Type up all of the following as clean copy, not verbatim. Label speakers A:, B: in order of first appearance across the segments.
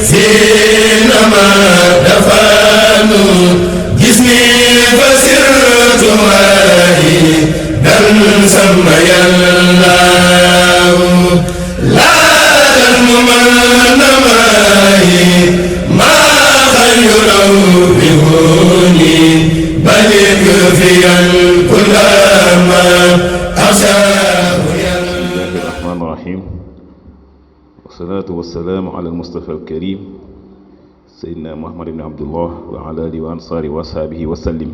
A: سينما دفنوا جسمي فسرت واهي دم سمي الله لا تنمن ماهي ما خير بهوني بل يكفيا كل ما أشاء.
B: بسم الله الرحمن الرحيم والصلاة والسلام على المصطفى الكريم سيدنا محمد بن عبد الله وعلى آله وأنصاره وأصحابه وسلم.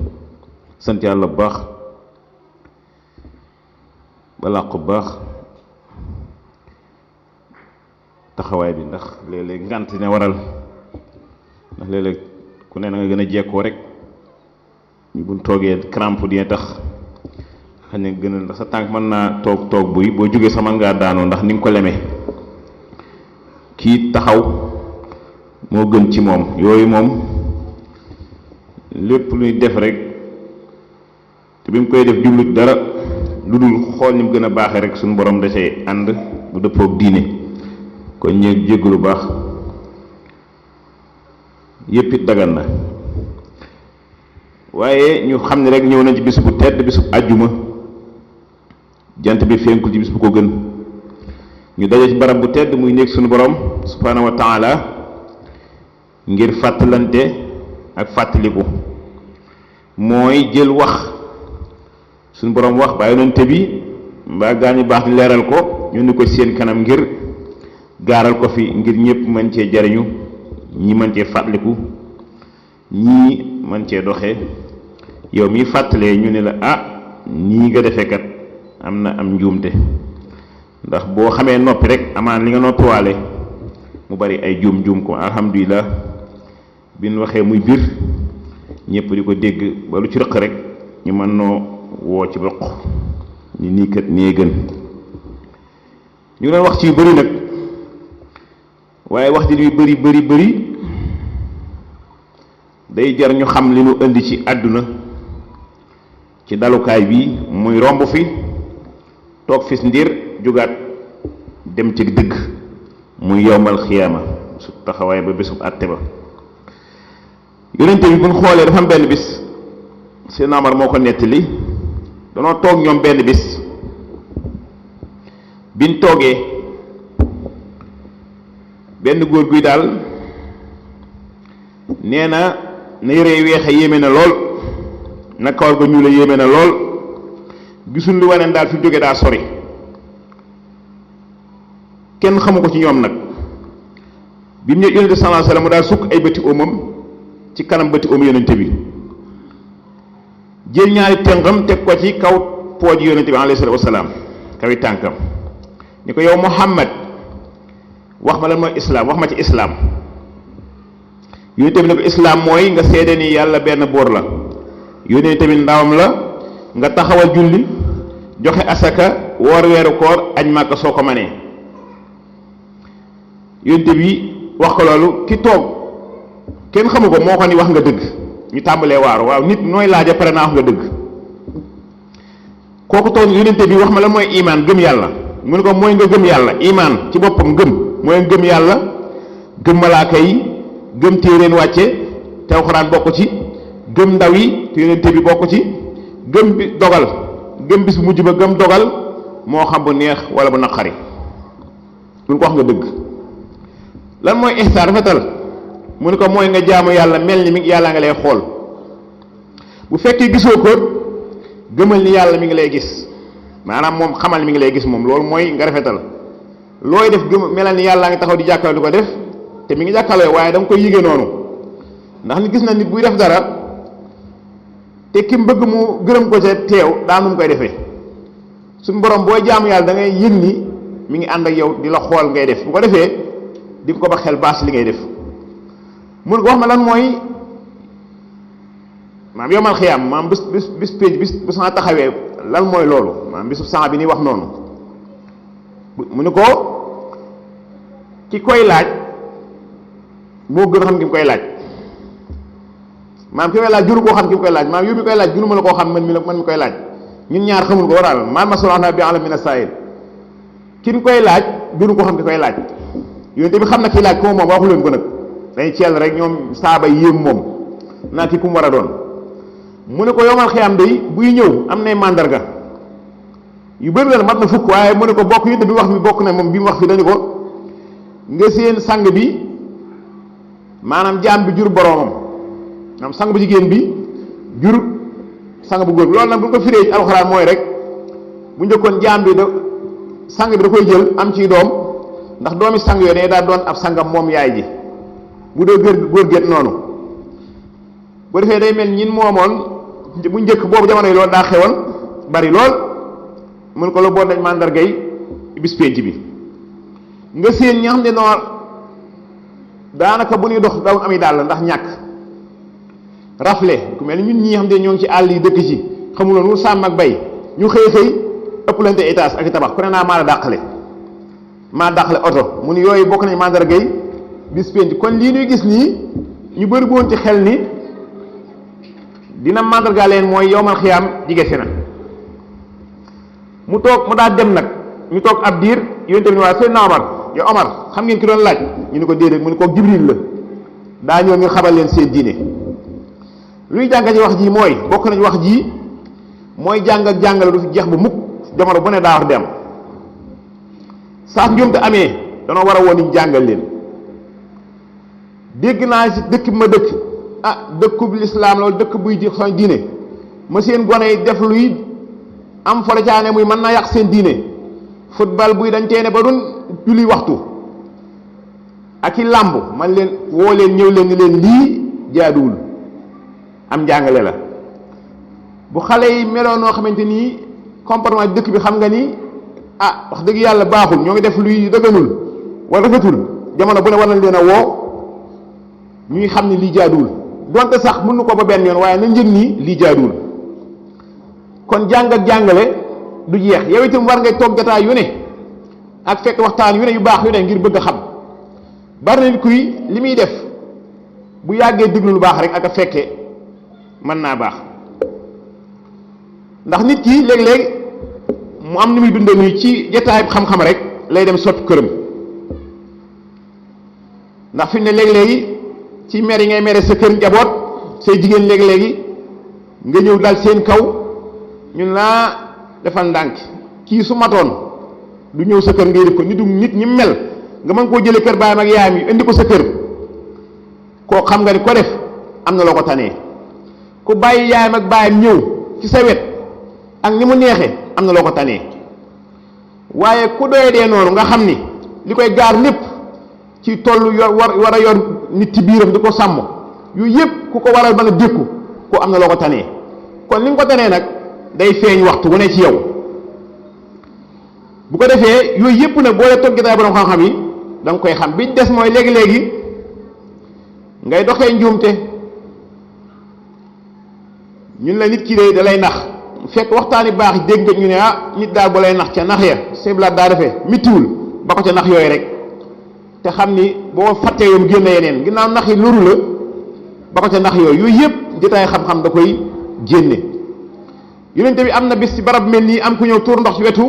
B: sant yàlla bu baax balaa ko baax taxawaay bi ndax léeg-léeg ngant ne waral ndax léeg-léeg ku ne na nga gën a jekkoo rek ñu buñ toogee crampe dina tax xëy na gën a ndax sa tànk mën naa toog buy boo jógee sama ngaa daanoo ndax ni nga ko lemee kii taxaw moo gën ci moom. yooyu moom lépp luy def rek te bi mu koy def jublu dara lu dul xool ni mu gën a baaxee rek suñu borom da cay ànd bu dëppook diine kon ñeeg jéggu lu baax yépp it dagan na. waaye ñu xam ne rek ñëw nañ ci bis bu tedd bis bu àjjuma jant bi fenkul ci bis bu ko gën ñu daje ci barab bu tedd muy néeg suñu borom subhaanahu wa taala ngir fàttalante ak fàttaliku mooy jël wax suñu borom wax ba yonente bi mbaa gaañu baax di leeral ko ñu ni ko seen kanam ngir gaaral ko fi ngir ñëpp mën cee jariñu ñi mën cee fàttaliku ñii mën cee doxee yow mi fàttalee ñu ne la nii nga defee kat am na am njuumte ndax boo xamee noppi rek amaan li nga noppiwaale mu bari ay juum ko alhamdulilah bi ñu waxee muy biir ñëpp di ko dégg ba lu ci rëq rek ñu mën noo woo ci roq ni nii kat nee gën. ñu ngi doon wax ci yu bëri nag waaye wax ji luy bëri day jar ñu xam li nu indi ci àdduna ci dalukaay bi muy romb fi toog fis ndir jugaat dem ci dëgg muy yowmal xiyaama su taxawaay ba bésub àtte ba. yonente bi buñ xoolee dafa am benn bis seen Amar moo ko nettali danoo toog ñoom benn bis biñ toogee benn góor guy daal nee na yére weexe yéeme na lool na kawar ga ñuule yéeme na lool gisul lu waneen daal fi jóge daa sori kenn xamu ko ci ñoom nag bi mu ñëw yonente sallallahu alayhi wasallam mu daal sukk ay bëti óomam ci kanam bëti óom yonente bi jël ñaari tënkam teg ko ci kaw pooj yonente bi alayhi salaatu wasalaam kawi tànkam ni ko yow Muhammad wax ma lan mooy islaam wax ma ci islaam. yonente bi ne ko islaam mooy nga seede ni yàlla benn buur la yonente bi ndawam la nga taxawal julli joxe asaka woor weeru koor añ màkka soo ko manee. yonente bi wax ko loolu ki toog kenn xamu ko moo ko ni wax nga dëgg ñu tàmbalee waaru waaw nit nooy laaja pare naa wax nga dëgg kooku toog yonente bi wax ma lan mooy imaan gëm yàlla mu ne ko mooy nga gëm yàlla imaan ci boppam gëm mooy gëm yàlla gëm malaaka yi gëm téereen wàcce te alxuraan bokk ci gëm ndaw yi te yonente bi bokk ci gëm bi dogal gëm bis bu mujj ba gëm dogal moo xam bu neex wala bu naqari lu ko wax nga dëgg. lan mooy ihsaan rafetal mu ne ko mooy nga jaamu yàlla mel ni mi yàlla nga lay xool bu fekkee gisoo ko gëmal ni yàlla mi ngi lay gis maanaam moom xamal mi ngi lay gis moom loolu mooy nga rafetal looy def gëm melal ni yàlla ngi taxaw di jàkkaarloo di ko def te mi ngi jàkkaarloo waaye da nga koy yëgee noonu ndax ni gis na nit buy def dara te ki mu bëgg mu gërëm ko ca teew daa nu mu koy defee suñu borom booy jaamu yàlla da ngay yëg ni mi ngi ànd ak yow di la xool ngay def bu ko defee di nga ko ba xel baas li ngay def. mun ko wax ma lan mooy maam yowmal xiyaam maam bis pénc bis bu saa taxawee lan mooy loolu maam bisu saa bi ni wax noonu mu ne ko ki koy laaj moo gën a xam ki mu koy laaj maam ki koy laaj juru koo xam ki mu koy laaj maam yow mi koy laaj juru ma la koo xam man mi koy laaj ñun ñaar xamul ko waral maam masul ana bi alam mina saa'il ki mu koy laaj juru koo xam ki koy laaj yonent bi xam na kii laaj ko moom waxu leen ko nag dañuy ceel rek ñoom saaba yéem moom naa ki ku mu war a doon mu ne ko yowmal xiyaam day buy ñëw am nay màndarga yu bëri la mat na fukk waaye mu ne ko bokk yonent bi wax mi bokk na moom bi mu wax fi dañu ko nga seen sang bi maanaam jaam bi jur boroomam maanaam sang bu jigéen bi jur sang bu góor bi loolu nag bu ñu ko firee ci alxuraan mooy rek bu njëkkoon jaam bi sang bi da koy jël am ci doom ndax doomi sang yooyu daa doon ab sangam moom yaay ji bu dee góor géet noonu bu defee day mel ñin moomoon bu njëkk boobu jamono yi loolu daa xewoon bari lool mun ko la boon dañ màndargay bis penc bi nga séen ñi nga xam ne noor daanaka bu ñuy dox daw ami daal ndax ñàkk rafle ku mel ni ñun ñi xam ne ñoo ngi ci àll yi dëkk ci xamuloon wul sàmm ak bay ñu xëy ëpplante étage ak tabax ku ne naa maa dàqale oto mu ni yooyu bokk nañ màndargay bis penc kon lii ñuy gis nii ñu bëri boon ci xel ni dina màndargaa leen mooy yowmal xiyaam jige si na mu daal dem nag ñu toog ab diir yonte bi ni waa Seydina Omar yow Omar xam ngeen ki doon laaj ñu ni ko déedéet mu ni ko Jibril la daa ñëw ngir xamal leen seen diine luy jàng ci wax ji mooy bokk nañ wax ji mooy jàng ak jàngale du fi jeex bu mukk jamono bu ne daa war dem sax njuumte amee danoo war a woon ñu jàngal leen dégg naa ci dëkk bi ma dëkk dëkkub lislaam loolu dëkk buy ji xoñ diine ma seen gone yi def luy am fole caane muy mën naa yàq seen diine football buy dañ teene ba dun julli waxtu ak i làmb man leen woo leen ñëw leen ni leen lii jaaduwul am njàngale la bu xale yi meloon noo xamante nii comportement dëkk bi xam nga ni wax dëgg yàlla baaxul ñoo ngi def luy dëgganul wala rafetul jamono bu ne war nañ leen a woo ñuy xam ni lii jaaduwul donte sax mënu ko ba benn yoon waaye nañ njëg nii lii jaaduwul kon jàng ak jàngale du jeex yow itam war ngay toog jotaay yu ne ak fekk waxtaan yu ne yu baax yu ne ngir bëgg a xam bari na nit kuy li muy def bu yàggee déglu lu baax rek ak a fekke mën naa baax ndax nit ki léeg-léeg mu am ni muy dundee nii ci jotaay xam-xam rek lay dem soppi këram ndax fi mu ne léeg-léegi ci mer yi ngay mere sa kër njaboot say jigéen léegi-léegi nga ñëw dal seen kaw ñun laa defal ndànk kii su matoon du ñëw sa kër ngay def ko nit ñi mel nga mën koo jëlee kër baayam ak yaayam yi indi ko sa kër koo xam nga ni ko def am na loo ko tanee ku bàyyi yaayam ak baayam ñëw ci sa wet ak ni mu neexee am na loo ko tanee waaye ku doy dee noonu nga xam ni li koy gaar lépp ci tollu war a yor nit ci biiram di ko sàmm yooyu yëpp ku ko war a mën a dékku ko am na loo ko tanee kon li nga ko tanee nag day feeñ waxtu wu ne ci yow bu ko defee yooyu yëpp nag boo dee toog jotaay borom xam-xam yi da nga koy xam biñ des mooy léegi-léegi ngay doxee njuumte ñun la nit ki da lay nax fekk waxtaani baax yi dégg nga ñu ne nit daal ba lay nax ca nax ya seblaat daa defee mittiwul ba ko ca nax yooyu rek te xam ni boo fàttee yoon génn yeneen ginnaaw nax yi loru la ba ko ca nax yooyu yëpp jotaay xam-xam da koy génne yonente bi am na bis ci barab mel nii am ku ñëw tuur ndox ci wetu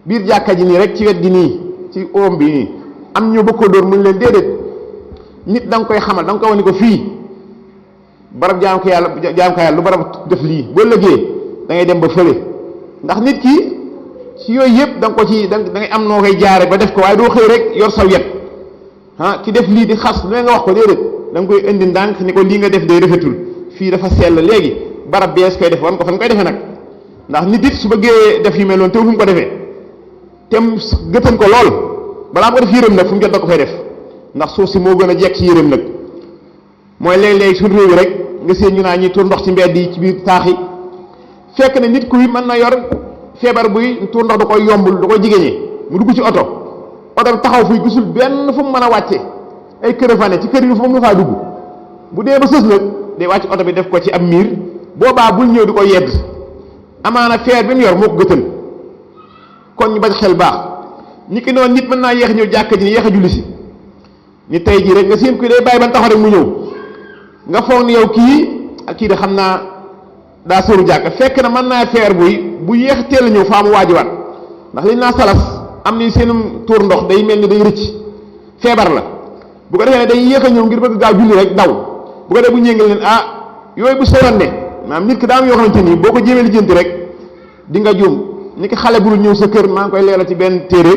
B: biir jàkka ji nii rek ci wet gi nii ci oom bi nii am ñëw bëgg ko dóor mu leen déedéet nit da nga koy xamal da nga koy wax ni ko fii barab jaam ko yàlla lu barab def lii boo lëggee da ngay dem ba fële ndax nit ki ci yooyu yëpp da nga ko ci da ngay am noo koy jaare ba def ko waaye doo xëy rek yor saw yet ki def lii di xas lu nga wax ko déedéet da nga koy indi ndànk ni ko lii nga def day rafetul fii dafa sell léegi barab bees koy def wan ko fan koy defee nag ndax nit it su bëggee def yu mel noonu te fu mu ko defee te gëtan ko lool balaa mu ko def yërëm nag fu mu jot da ko fay def ndax suuf si moo gën a jekk ci yërëm nag mooy léeg-léeg suñu réew yi rek nga seen ñu naa ñuy tuur ndox ci mbedd yi ci biir taax yi fekk ne nit kuy mën na yor feebar buy tuur ndox da koy yombul da koy jigéñee mu dugg ci oto bi taxaw fuy gisul benn fu mu mën a wàcce ay kër fa ne ci kër yi fu mu faa dugg bu dee ba sës nag day wàcc oto bi def ko ci ab miir boobaa bul ñëw di ko yedd amaana feer bi mu yor moo ko gëtën kon ñu bañ xel baax ñi ki noonu nit mën naa yéex ñëw jàkka ji ni yéex a julli si ni tey jii rek nga seen kuy day bàyyi ban taxaw rek mu ñëw nga foog ni yow kii de xam naa daa sóoru jàkka fekk na mën naa feer bu yéex teel a ñëw faa mu waajiwaat ndax liñ naa salas am ni seenum tuur ndox day mel ni day rëcc feebar la bu ko defee ne day yéex a ñëw ngir bëgg gaaw julli rek daw bu ko defee bu ñëwee leen yooyu bu soroon de maanaam nit ki daa am yoo xamante ni boo ko jéemee lijjanti rek di nga juum ni ki xale bu dul ñëw sa kër maa ngi koy leeral ci benn téere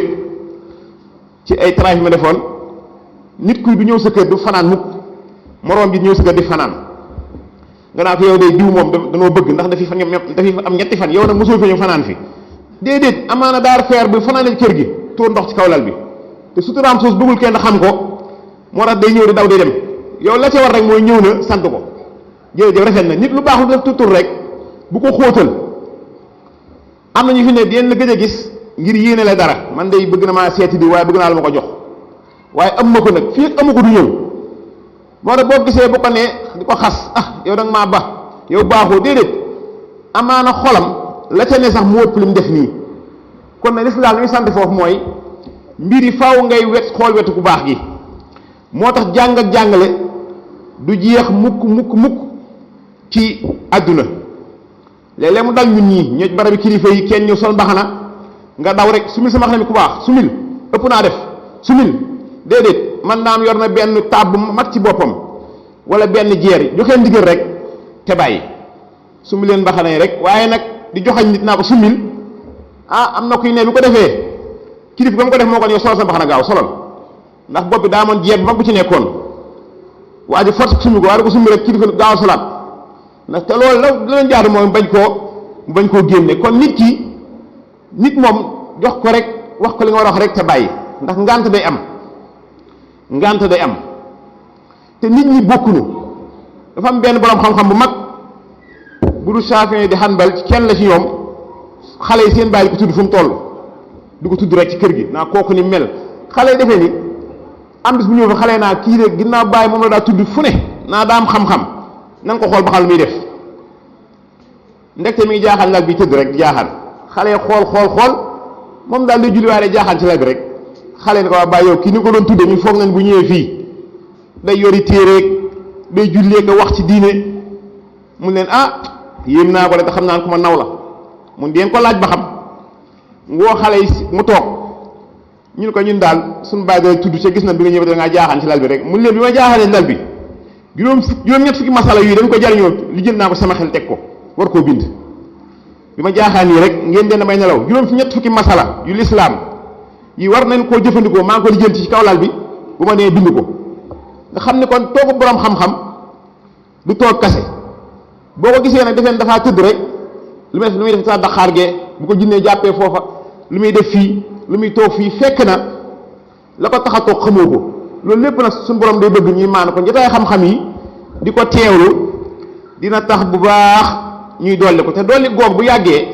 B: ci ay travail ma defoon nit kuy du ñëw sa kër du fanaan mukk moroom bi ñëw sa kër di fanaan nga naa ko yow day diw moom danoo bëgg ndax dafi am ñetti fan yow nag mosoo fi ñëw fanaan fi déedéet amaana daar feer bi fanaanee kër gi tuur ndox ci kaw lal bi te suturaam soos bëggul kenn xam ko moo tax day ñëw di daw day dem yow la ca war rek mooy ñëw na sant ko jërëjëf rafet na nit lu baax lu def tutur rek bu ko xóotal am na ñu fi ne dinañ la gëj a gis ngir yéene la dara man day bëgg na maa seeti di waaye bëgg naa la ma ko jox waaye am ma ko nag fii ak amu ko du ñëw moo tax boo gisee bu ko nee di ko xas yow danga maa ba yow baaxoo déedéet amaana xolam la ca ne sax mu ëpp li mu def nii kon nag lislaam li muy sant foofu mooy mbir yi faaw ngay xool wetu ku baax gi moo tax jàng ak jàngale du jeex mukk ci àdduna léeg-léeg mu dal ñun ñii ñoo barabi kilifa yi kenn ñëw sol mbaxana nga daw rek sumil sa mbaxana mi ku baax sumil ëpp naa def sumil déedéet man naam yor na benn taab bu mag ci boppam wala benn jeer joxeen ndigal rek te bàyyi sumil leen mbaxana yi rek waaye nag di joxañ nit naa ko sumil am na kuy ne bi ko defee kilifa ba mu ko def moo ko ne solal sa mbaxana gaaw solal ndax bopp bi daa amoon jeer bu mag bu ci nekkoon waa ji force summi ko waaye ko summi rek kilifa gaaw salaat ndax te loolu la leen jaadu mooy bañ koo génne kon nit moom jox ko rek wax ko li nga war a wax rek te bàyyi ndax ngant day am te nit ñi bokkuñu dafa am benn borom xam-xam bu mag bu du Shaafi'i di Hanbal kenn la ci ñoom xale yi seen bàyyi ko tudd fu mu toll du ko tudd rek ci kër gi naa kooku ni mel xale yi defee ni am bis bu ñëw fa xale naa kii de ginnaaw bàyyi moom la daa tudd fu ne naa daa am xam-xam nan ko xool ba xam muy def ndekte mi ngi jaaxaan lal bi tëdd rek di jaaxaan xale yi xool moom daal day julli waaye day jaaxaan ci lal bi rek xale ni ko waa bàyyi yow kii ni ko doon tudde ñu foog nañ bu ñëwee fii day yori téereeg day jullee nga wax ci diine mun leen yéem naa ko de te xam naa ko ma naw la mun deen ko laaj ba xam ngoo xale yi mu toog ñun ko ñun daal suñu bàyyi da tudd ca gis na bi nga ñëwee da ngaa jaaxaan ci lal bi rek mun leen bi ma jaaxaanee lal bi juróom-ñett fukki masala yii dañ ko jariñoo li jël naa ko sama xel teg ko war koo bind bi ma jaaxaan yi rek ngeen den damay nelaw juróom-ñett fukki masala yu lislaam yi war nañ koo jëfandikoo maa ngi ko lijjanti ci kaw lal bi bu ma nee bind ko nga xam ne kon toogu borom xam-xam du toog kase boo ko gisee nag defeen dafaa tëdd rek lu muy def sa daqaar gee bu ko jinnee jàppee foofa lu muy def fii lu muy toog fii fekk na la ko tax a toog xamoo ko loolu lépp nag suñu borom day bëgg ñuy maanu ko jotaay xam-xam yi di ko teewlu dina tax bu baax ñuy dolli ko te dolli goog bu yàggee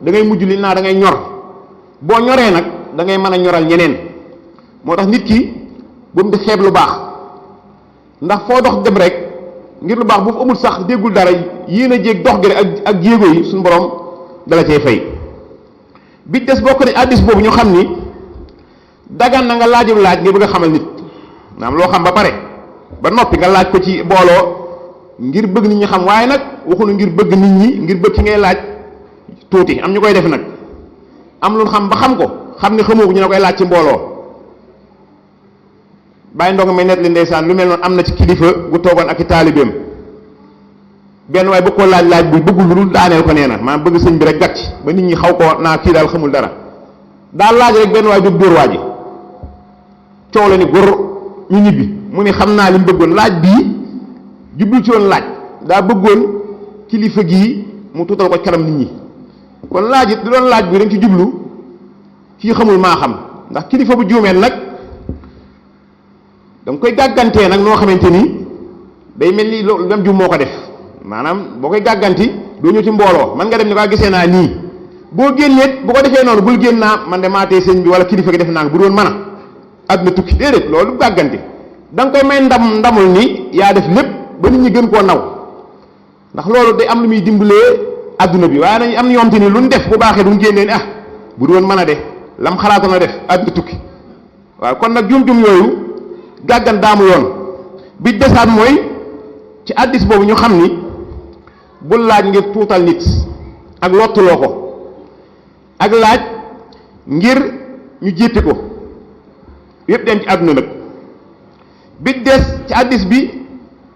B: da ngay mujj li naa da ngay ñor boo ñoree nag da ngay mën a ñoral ñeneen moo tax nit ki bu mu di xeeb lu baax ndax foo dox dem rek ngir lu baax bu fa amul sax déggul dara yéen a jéeg dox gi rek ak jéego yi suñu borom dala cay fay bi des bokk ne addis boobu ñu xam ni dagan na nga laajub laaj nga bëgg a xamal nit maanaam loo xam ba pare ba noppi nga laaj ko ci booloo ngir bëgg nit ñi xam waaye nag waxuñu ngir bëgg nit ñi ngir bëgg ki ngay laaj tuuti am ñu koy def nag am lu xam ba xam ko xam ni xamoo ko ñu ne koy laaj ci mbooloo bàyyi ndongo may net li ndeysaan lu mel noonu am na ci kilifa gu toogoon ak i taalibeem benn waaye bëgg koo laaj bu bëggul lu dul daaneel ko nee na maanaam bëgg sëñ bi rek gàcc ba nit ñi xaw ko naa kii daal xamul dara daal laaj rek benn waaye jóg dóor waa ji coow la ni góor ñu ñibbi mu ni xam naa li mu bëggoon laaj bii jublu ci woon laaj daa bëggoon kilifa gii mu tuutal ko kanam nit ñi kon laaj it du doon laaj bi dañ ci jublu kii xamul maa xam ndax kilifa bu juumeen nag da nga koy gàggantee nag noo xamante ni day mel ni loolu dem juum moo ko def maanaam boo koy gàgganti doo ñëw ci mbooloo man nga dem ni ko gisee naa nii boo génneet bu ko defee noonu bul génn naa man de maatee sëñ bi wala kilifa gi def naa bu doon mën a àdduna tukki déedéet loolu gàgganti da nga koy may ndamul ni yaa def lépp ba nit ñi gën koo naw ndax loolu day am lu muy dimbalee adduna bi waaye nañ am na ñoom te ni lu ñu def bu baaxee duñ génnee ni bu doon mën a de lam xalaatoon a def àdduna tukki waaw kon nag jum-jum yooyu gàggan daamu yoon bi desaat mooy ci addis boobu ñu xam ni bul laaj ngir tuutal nit ak lottuloo ko ak laaj ngir ñu jéppi ko yépp dem ci àdduna nag bi des ci hadiis bi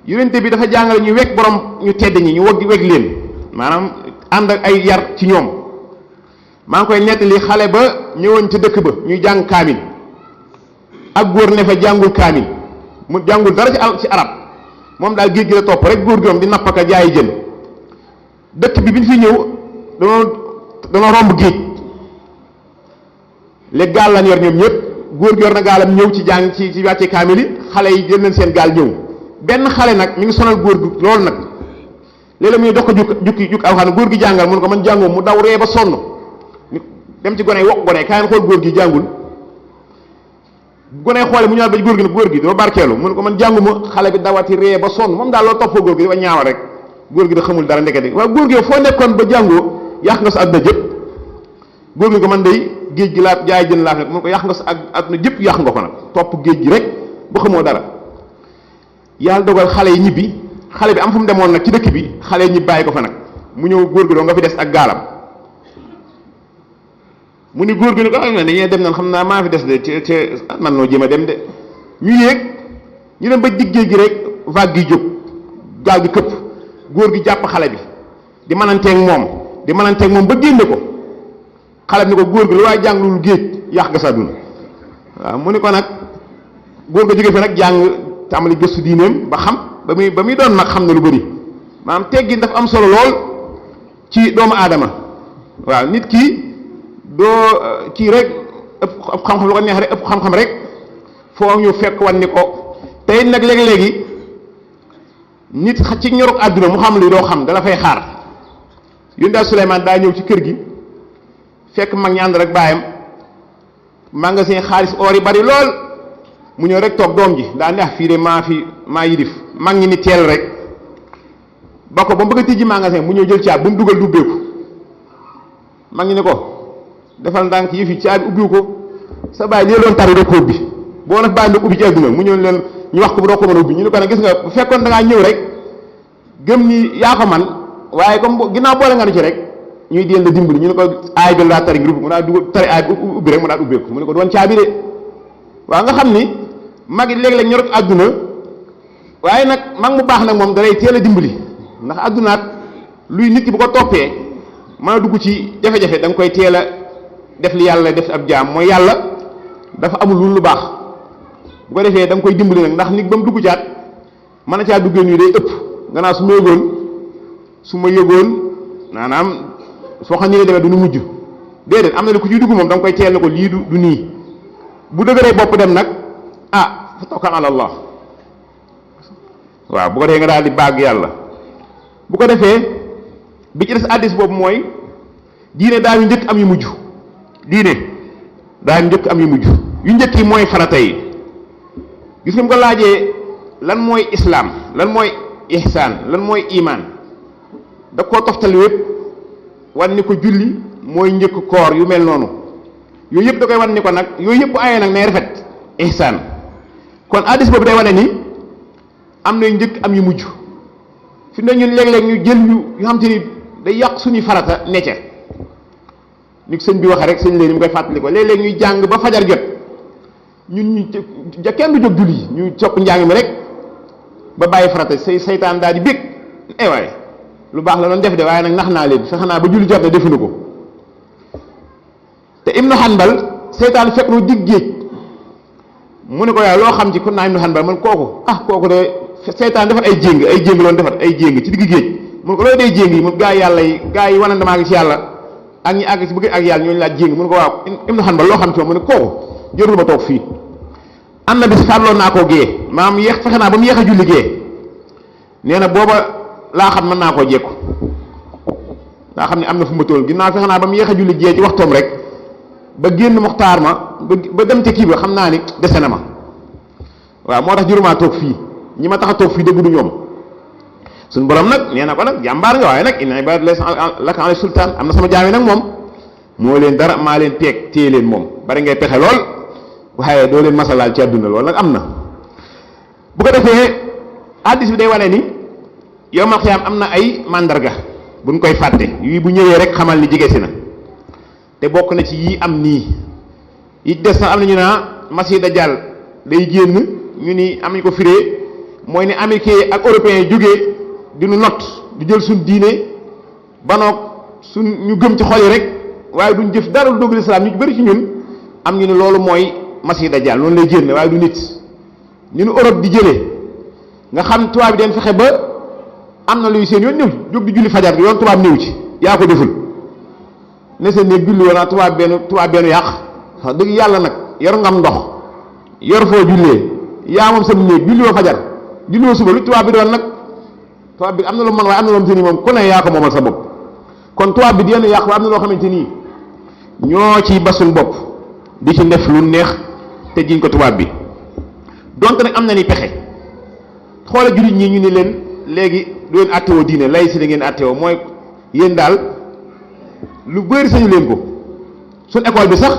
B: yonente bi dafa jàngale ñu wekk borom ñu tedd ñi ñu wegg leen maanaam ànd ak ay yar ci ñoom maa ngi koy nettali xale ba ñëwoon ca dëkk ba ñuy jàng kaamil ak góor ne fa jàngul kaamil mu jàngul dara ci arab moom daal géej gi la topp rek góor gi moom di napp ak jaayi jën dëkk bi ñu fi ñëw danoo romb géej léegi gaal lañ yor ñoom ñëpp góor gi yor na gaalam ñëw ci jàng ci wàcce kaamil yi xale yi jël nañ seen gaal ñëw benn xale nag mi ngi sonal góor gi loolu nag léeg-léeg muy dox ko jukki alxuraan góor gi jàngal mun ko man jàngoo mu daw ree ba sonn dem ci gone yi wokk gone yi kaay xool góor gi jàngul gone yi xoole mu ñëwaat ba góor gi nag góor gi doo barkeelu mun ko man jànguma xale bi dawati ree ba sonn moom daal loolu toppoo góor gi dafa ñaawal rek góor gi da xamul dara ndekete waaw góor gi foo nekkoon ba jàngoo yàq nga sa àdduna jëpp góor gi ko man day géej gi laa jaay jën laa fekk mun ko yàq nga sa àdduna jëpp yàq nga ko nag topp géej gi rek ba xamoo dara yàlla dogal xale yi ñibbi xale bi am fu mu demoon nag ci dëkk bi xale yi ñibbi bàyyi ko fa nag mu ñëw góor gi doo nga fi des ak gaalam mu ni góor gi ni ko am na dañuy dem nan xam naa maa fi des de ci man noo jéem a dem de ñu yéeg ñu dem ba digg géej gi rek vague gi jóg gaal gi këpp góor gi jàpp xale bi di mananteeg moom ba génne ko xale bi ni ko góor gi lu waaye jàng lu géej yàq nga sa dund waaw mu ni ko nag góor ga jóge fi nag jàng tàmbali gëstu diineem ba xam ba muy doon nag xam na lu bëri maanaam teggin dafa am solo lool ci doomu aadama waaw nit ki doo kii rek ëpp xam-xam lu ko neex rek ëpp xam-xam rek foo ñu fekk wan ni ko tey nag léegi-léegi nit ci ñoruk àdduna mu xam li doo xam dala fay xaar yun daal Suleymaan daa ñëw ci kër gi fekk mag ñi ànd rek baayam magasin xaalis or yi bari lool mu ñëw rek toog doom ji daa neex fii de maa yilif mag ñi ni teel rek ba ko ba mu bëgg a tijji magasin mu ñëw jël caabi bu mu dugal du ubbeeku mag ñi ne ko defal ndànk yëf yi caabi ubbiwu ko sa bàyyi lii loon tari rek ko ubbi boo nag bàyyi nag ubbi ci àdduna mu ñëw leen ñu wax ko bu doo ko mën a ubbi ñu ne ko nag gis nga bu fekkoon da ngaa ñëw rek gëm ni yaa ko man waaye comme ginnaaw boole nga nu ci rek ñuy deel la dimbali ñu ne ko aay bi laa tari ngir ubbi mu daal dugal tari aay bi ubbi rek mu daal ubbeeku mu ne ko doon caabi de waaw nga xam ni mag yi léeg-léeg ñorut àdduna waaye nag mag mu baax nag moom dalay teel a dimbali ndax àddunaat luy nit ki bu ko toppee mën a dugg ci jafe-jafe da nga koy teel a def li yàlla def ab jaam mooy yàlla dafa amul lu baax bu ko defee da nga koy dimbali nag ndax nit ba mu dugg caat mën a caa duggee nii day ëpp gannaaw su ma yëgoon maanaam soo xam ni nga demee du nu mujj déedéet am na ne ku ciy dugg moom da nga koy teel na ko lii du nii bu dëgëree bopp dem nag fa tawakkal ala Allah waaw bu ko defee nga daal di bàgg yàlla bu ko defee bi ci des addis boobu mooy diine daa yu njëkk am yu mujj diine daa yu njëkk am yu mujj yu njëkk yi mooy farata yi gis nga mu ko laajee lan mooy islaam lan mooy ihsaan lan mooy imaan da koo toftal wépp wan ni ko julli mooy njëkk koor yu mel noonu yooyu yëpp da koy wan ni ko nag yooyu yëpp bu ayee nag nay rafet ihsaan kon addis boobu day wane ni am na yu njëkk am yu mujj fi mu ne ñun léeg-léeg ñu jël yu xam te ni day yàq suñuy farata necce ni sëñ bi waxee rek sëñ leen mu koy fàttali ko léeg-léeg ñuy jàng ba fajar jot ñun ñu kenn du jóg julli yi ñu sopp njàng mi rek ba bàyyi farata seytaan daal di bég waaye lu baax la doon def de waaye nag nax naa leen fexe naa ba julli jot na defuñu ko te Ibnu Hanbal seytaan fekk nu dig géej mu ne ko yaay loo xam ci kon naa Ibnu Hanbal man kooku de seytaan defar ay jéng loon defar ay jéng ci digg géej mun ko loolu day jéng yi mun gaa yi wane damaa ngi ci yàlla ak ñi àgg ci bëgg ak yàlla ñooñu laaj jéng mun ko waaw Ibnu Hanbal loo xam ci moom mu ne kooku jërul ma toog fii am na bis farloon naa koo gée maam yeex fexe naa ba mu yeex a julli gée nee na booba laa xam mën naa koo jekku laa xam ne am na fu ma toll ginnaaw fexe naa ba mu yeex a julli gée ci waxtoom rek ba génn muxtaar ma ba dem ca kii ba xam naa ni dese na ma waaw moo tax juróomaa toog fii ñi ma tax a toog fii dëgg du ñoom suñu borom nag nee na ko nag jàmbaar nga waaye nag inna ibadi laka ala sultaan am na sama jaam yi nag moom moo leen dara maa leen peeg téye leen moom bari ngay pexe lool waaye doo leen masalaal ci àdduna lool nag am na bu ko defee hadis bi day wane ni yowmal xiyaam am na ay mandarga buñ koy fàtte yii bu ñëwee rek xamal ni jege si na te bokk na ci yii am nii yi des na am na ñu naa Masiih Dajjaal day génn ñu ni am nañu ko firee mooy ne américains yi ak européens yi jógee di nu not di jël suñ diine banoog suñ ñu gëm ci xol yi rek waaye duñ jëf dara lu dugg lislaam ñu bëri ci ñun am ñu ne loolu mooy Masiih Dajjaal noonu lay génne waaye du nit ñu ne Europe di jëlee nga xam tubaab bi den fexe ba am na luy seen yoon ñëw jóg di julli fajar yoon tubaab néew ci yaa ko deful ne seen néeg julli woon tubaab benn yàq wax dëgg yàlla nag yor ngam ndox yor foo jullee yaa moom sam néeg julli woo fajar julli woo suba lu tubaab bi doon nag tubaab bi am na lu mën waaye am na loo xamante ni moom ku ne yaa ko moomal sa bopp kon tubaab bi di yenn yàq ba am na loo xamante nii ñoo ciy basul bopp di ci def lu neex te jiñ ko tubaab bi donte nag am na ni pexe xoole jullit ñi ñu ni leen léegi du leen attewoo diine lay si da ngeen attewoo mooy yéen daal lu bëri sañu leen ko suñ école bi sax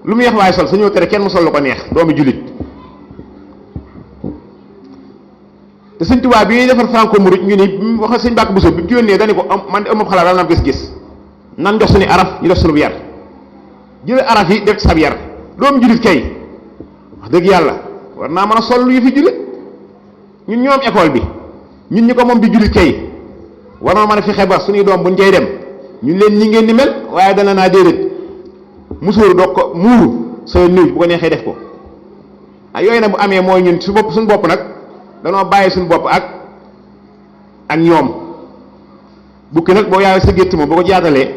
B: lu mu yeex waaye sol sañoo tere kenn mu sol lu ko neex doomi jullit te sëñ Tuubaa bi ñuy defar franco murid ñu ni wax sëñ Mbàkke Buso bi mu ci yónnee dañu ko man de amul xalaat daal na am gis-gis nan jox suñu araf ñu def suñu yar jël araf yi def ci sab yar doomu jullit kay wax dëgg yàlla war naa mën a sol lu ñu fi jullit ñun ñoom école bi ñun ñi ko moom di jullit kay war na mën a fexe ba suñuy doom buñ cay dem ñun leen ñi ngeen di mel waaye dana naa déedéet musóoru doog ko muuru soo niw bu ko neexee def ko ah yooyu nag bu amee mooy ñun su bopp suñu bopp nag danoo bàyyi suñu bopp ak ñoom bukki nag boo yaawee sa gétt moom boo ko jaatalee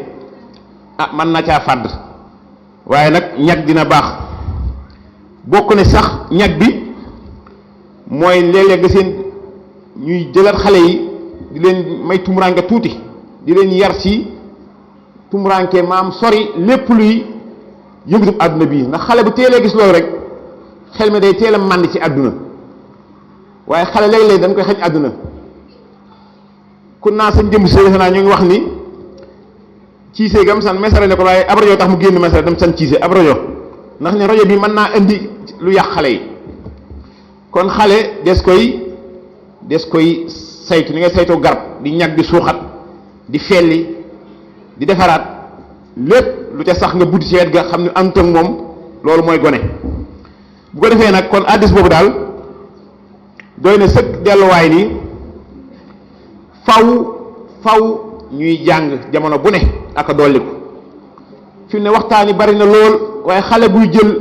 B: ah mën na caa fàdd waaye nag ñag dina baax bokk ne sax ñag bi mooy léeg-léeg nga seen ñuy jëlaat xale yi di leen may tumuranke tuuti di leen yar ci tumuranke maam sori lépp luy yëngatu àdduna bii ndax xale bu teelee gis loolu rek xel mi day teel a mànd ci àdduna waaye xale léeg-léeg dañ koy xaj àdduna kun naa sañ jëmb si naa ñu ngi wax ni ciise gam san mesare ne ko waaye ab rajo tax mu génn mesare dem san ciise ab rajo ndax ne rajo bi mën naa indi lu yàq xale yi kon xale des koy saytu ni nga saytoo garab di ñag di suuxat di felli di defaraat lépp lu ca sax nga buddi ci wet ga xam ne ànd ak moom loolu mooy gone bu ko defee nag kon addis boobu daal doy na sëkk delluwaay ni faw ñuy jàng jamono bu ne ak a dolliku fi mu ne waxtaan yi bari na lool waaye xale buy jël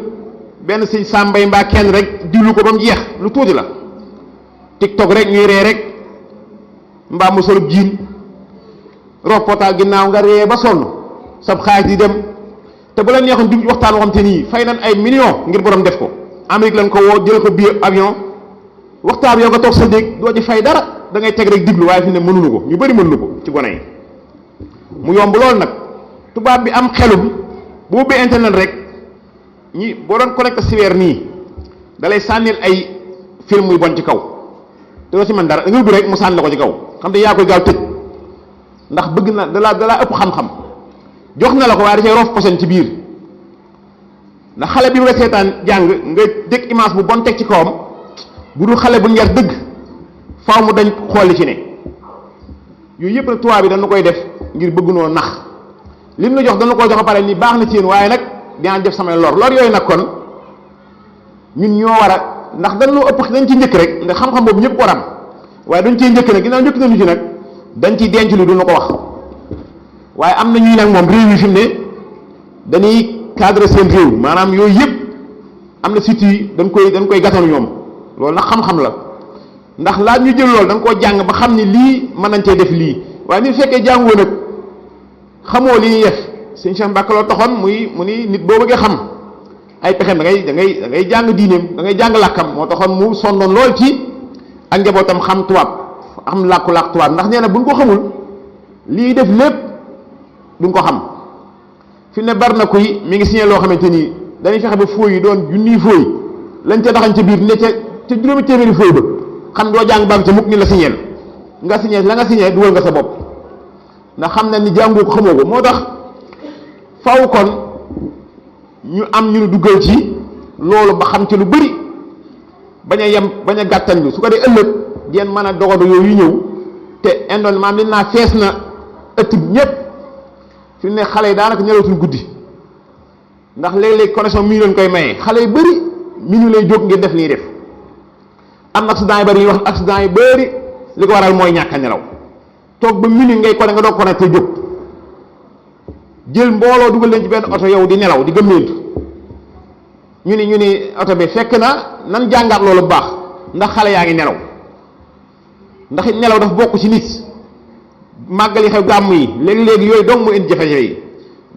B: benn sëñ sàmbay mbaa kenn rek diwlu ko ba mu jeex lu tuuti la tiktok rek ñuy ree rek mbaa mu solub jiin roppotaal ginnaaw nga ree ba sonn sab xaalis di dem te bu la neexoon di waxtaan waxam te nii fay nañ ay millions ngir borom def ko Amérique lañ ko woo jël ko billet avion waxtaan yow nga toog sa néeg doo ci fay dara da ngay teg rek diglu waaye fi ne mënuñu ko ñu bëri mënuñu ko ci gone yi mu yomb lool nag tubaab bi am xelum bu ubbee internet rek ñi boo doon connecté si weer nii da lay sànnil ay film yu bon ci kaw te doo ci mën dara da nga ubbi rek mu sànni la ko ci kaw xam te yaa koy gaaw tëj ndax bëgg na dalaa ëpp xam-xam jox na la ko waaye da cay roof posen ci biir ndax xale bi nga seetaan jàng nga dégg image bu bon teg ci kawam bu dul xale bu ñu yar dëgg faaw mu dañ xooli ci ne yooyu yëpp nag tubaab bi dañu koy def ngir bëgg noo nax li mu la jox dana ko jox a pare ni baax na ci yéen waaye nag dinaa def samay lor yooyu nag kon ñun ñoo war a ndax dañ loo ëpp dañ ci njëkk rek nga xam-xam boobu ñëpp war am waaye dañ ciy njëkk nag ginnaaw njëkk nañu ci nag dañ ciy denc lu du na ko wax waaye am na ñuy nag moom réew yi fi mu ne dañuy cadre seen réew maanaam yooyu yëpp am na sites yi dañ koy gàttanu ñoom loolu nag xam-xam la ndax laaj ñu jël loolu da nga koo jàng ba xam ni lii mën nañ cee def lii waaye ni fekkee jàngoo nag xamoo li ñuy def sëñ Cheikh Mbacke loo taxoon mu ni nit boo bëggee xam ay pexem da ngay jàng diineem da ngay jàng làkkam moo taxoon mu sonnoon lool ci ak njabootam xam tubaab am làkku-làkk tubaab ndax nee na buñ ko xamul lii def lépp duñ ko xam fi ne bari na kuy mi ngi signé loo xamante ni dañuy fexe ba fooy yi doon junniy fooy lañ ca daxañ ca biir ne ca juróomi téeméeri fooy ba xam doo jàng bàgg ca mukk ni la signé nga signé la nga signé dugal nga sa bopp ndax xam na ni jàngoo ko xamoo ko moo tax faw kon ñu am ñu duggal ci loolu ba xam ci lu bëri bañ a yem bañ a gàttan bi su ko dee ëllëg ngeen mën a dogodo yooyu ñëw te indoon maam li naa fees na ëtt bi ñëpp fi ne xale yi daanaka ñëwatuñ guddi ndax léeg-léeg connexion mi ñu leen koy mayee xale yu bëri mi ñu lay jóg ngir def nii def am accident yu bari yi wax accident yu bari li ko waral mooy ñàkk a nelaw toog ba minute ngay ko ne nga doog ko ne te jóg jël mbooloo dugal leen ci benn oto yow di nelaw di gëmmeentu ñu ni oto bi fekk na nan jàngaat loolu bu baax ndax xale yaa ngi nelaw ndax nelaw dafa bokk ci nit màggal yi xew gàmm yi léegi-léegi yooyu dong mu indi jafe-jafe yi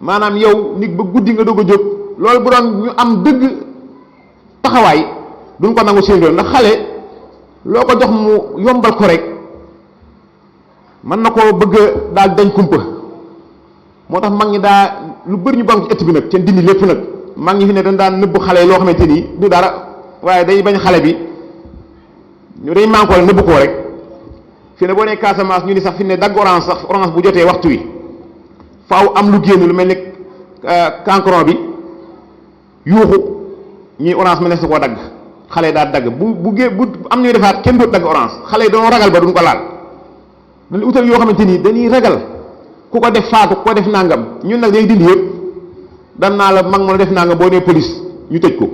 B: maanaam yow nit ba guddi nga doog a jóg loolu bu doon ñu am dëgg taxawaay duñ ko nangu seen doon ndax xale loo ko jox mu yombal ko rek mën na koo bëgg daal dañ kumpa moo tax mag ñi daa lu bëri ñu bank ci ëtt bi nag te dindi lépp nag mag ñi fi ne dañ daan nëbb xale yi loo xamante ni du dara waaye day bañ xale bi ñu dañ mànkoo la nëbb koo rek fi ne boo nee Casamance ñu ni sax fi ne dagg orange sax orange bu jotee waxtu wi faaw am lu génn lu mel ni cancron bi yuuxu ñuy orange ma ne su koo dagg xale yi daal dagg bu am ñuy defaat kenn dootu dagg orange xale yi dañoo ragal ba duñ ko laal dañu utal yoo xamante ni dañuy ragal ku ko def faatu ku ko def nangam ñun nag dañuy dindi yëpp dan naa la mag mën a def nangam boo nee police ñu tëj ko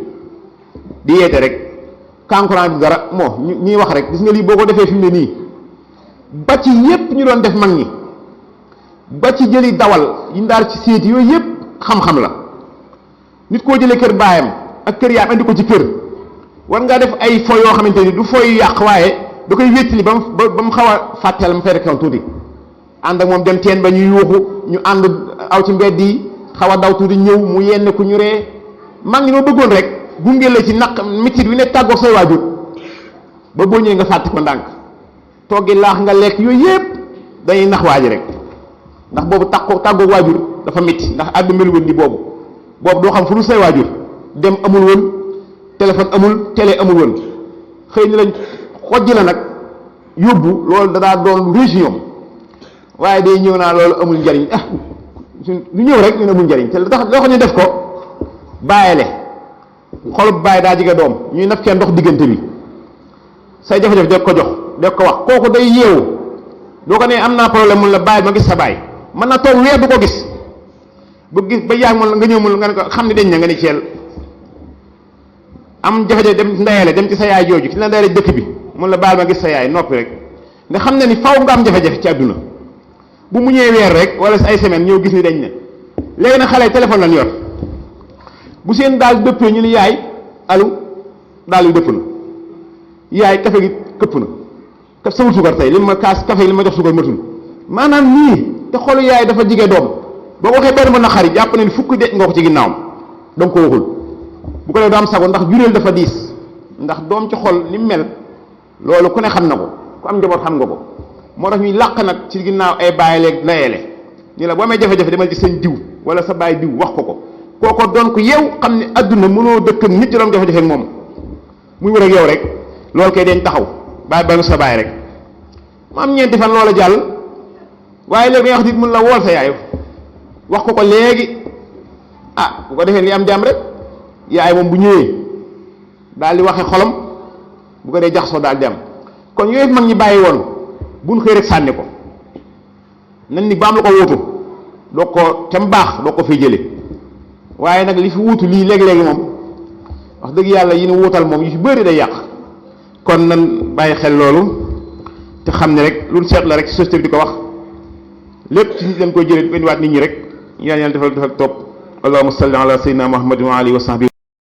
B: di yeete rek cancron bi dara moo ñuy wax rek gis nga lii boo ko defee fi mu ne nii ba ci yépp ñu doon def mag ñi ba ci jëli dawal yi ndaar ci séeti yooyu yépp xam-xam la nit koo jëlee kër baayam ak kër yaam andi ko ci kër war ngaa def ay fo yoo xamante ni du foy yàq waaye da koy wéttali ba mu xaw a fàtteel mu ferekon tuuti ànd ak moom dem teen ba ñu yuuxu ñu ànd aw ci mbedd yi xaw a daw tuuti ñëw mu yenn ku ñu ree mag ñi noo bëggoon rek gunge la ci naq métit bi ne tàggoog say waajur ba boo ñëwee nga fàtte ko ndànk toggi laax nga lekk yooyu yëpp dañuy nax waaji rek ndax boobu tàggoog waajur dafa métti ndax àddu melu woon ni boobu doo xam fu dul say waajur dem amul woon téléphone amul télé amul woon xëy na lañ xojj la nag yóbbu loolu danaa doon région waaye day ñëw naa loolu amul njariñ lu ñëw rek ñu ne amul njariñ te tax loo xam ne def ko bàyyile xolub bàyyi daa jige doom ñuy naf kenn ndox diggante bi say jafe-jafe deg ko jox deg ko wax kooku day yeewu doo ko ne am naa problème mun la bàyyi ma gis sa bàyyi mën na toog weer du ko gis ba yàgg mun la nga ñëw mun nga ne ko xam ne dañ na nga ni ceel am jafe-jafe dem ndeyale dem ci sa yaay jooju ci la ndeyale dëkk bi mun la bàyyi ma gis sa yaay noppi rek nga xam ne ni faw nga am jafe-jafe ci àdduna bu mu ñëwee weer rek wala ay semaine ñëw gis ni dañ ne léegi nag xale téléphone lañ yor bu seen daal dëppee ñu ni yaay alu daal yu dëpp na yaay kafe gi këpp na sawul suukar tey li ma kaas kafe yi li ma jox suukar matul maanaam nii te xolu yaay dafa jige doom boo ko waxee benn mën na xari jàpp ne ni fukki deej nga ko ci ginnaawam danga ko waxul bu ko dee du am sago ndax jureel dafa diis ndax doom ci xol ni mel loolu ku ne xam na ko ku am njaboot xam nga ko moo tax ñuy làq nag ci ginnaaw ay bàyyileeg layeele ñu la boo amee jafe-jafe demal ci seen diw wala sa baay diw wax ko kooko doon ko yeew xam ne adduna mënoo dëkk ak nit ci doon jafe-jafe ak moom muy wër ak yow rek loolu kay dañ taxaw bàyyi ba sa baay rek mu am ñeenti fan loola jàll waaye léegi nga wax nit mun la wool sa yaay wax ko léegi bu ko defee li am jàmm rek yaay moom bu ñëwee daal di waxe xolam bu ko dee jaxasoo daal di am kon yooyu mag ñi bàyyi woon buñ xëy rek sànni ko nan ni ba am la ko wuutu doo ko te mu baax doo ko fi jële waaye nag li fi wuutu lii léegi-léegi moom wax dëgg yàlla yi ni wuutal moom yu ci bëri day yàq kon nan bàyyi xel loolu te xam ne rek lu seet la rek ci société bi di ko wax lépp ci nit leen koy jëlee di indiwaat nit ñi rek yàlla defal topp allahumma salli ala sayyidina muhammadin wa alihi wa sahbihi